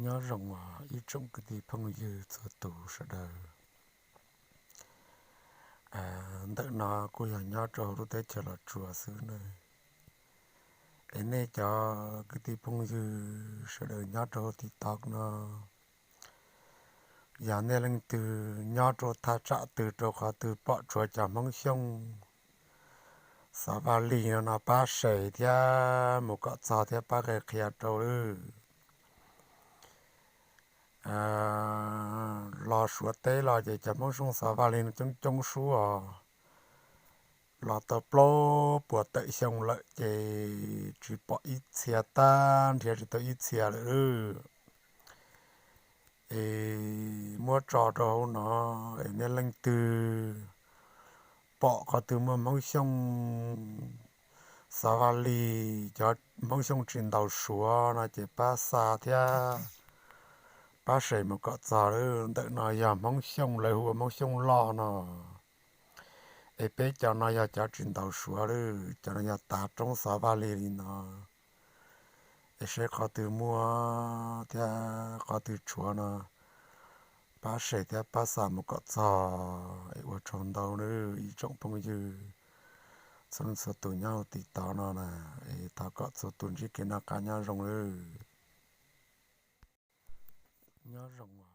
Nyob zoo ib tsoom kwv tij phooj ywg txhua tus sawv daws. Ntawm no kuj yog nyob rau hauv lub teb chaws Los Tsuas xwb ne. Es nej cov kwv tij phooj ywg sawv daws nyob rau hauv TikTok no, yog nej leej twg nyob rau thaj tsam twg rau qhov twg pom tshuav cov Hmoob Xyooj xov vaj lig no no pab share thiab mus kom txog thiab pab qhia qhia rau lawm. Los Suav teb los ces cov Hmoob Xyooj xov vaj lig no coob coob sub os. Los tau plaub puas tawm xyoo lawm ces tsis pom ib txhia, tag nrhiav tsis tau ib txhia lawm. Es muab tso rau hauv no, es nej leej twg pom qhov twg muaj Hmoob Xyooj xov vaj lig, cov Hmoob Xyooj tsis ntaus Suav no ces pab xa thiab pab share mus kom txog lawm. Ntawm no yog Hmoob Xyooj, lawv hu ua Hmoob Xyooj Loj no. Es peb cov no yog cov tsis ntaus Suav lawm, cov no yog tav roob xov vaj lig li no. Es seb qhov twg muaj thiab qhov twg tshuav no, pab share thiab pab xa mus kom txog. Es ua tsaug ntau nawb ib tsoom phooj ywg txhua leej txhua tus nyob hauv TikTok no na. Es thov kom txhua tus ntsib kev noj qab nyob zoo lawm. Nyob zoo.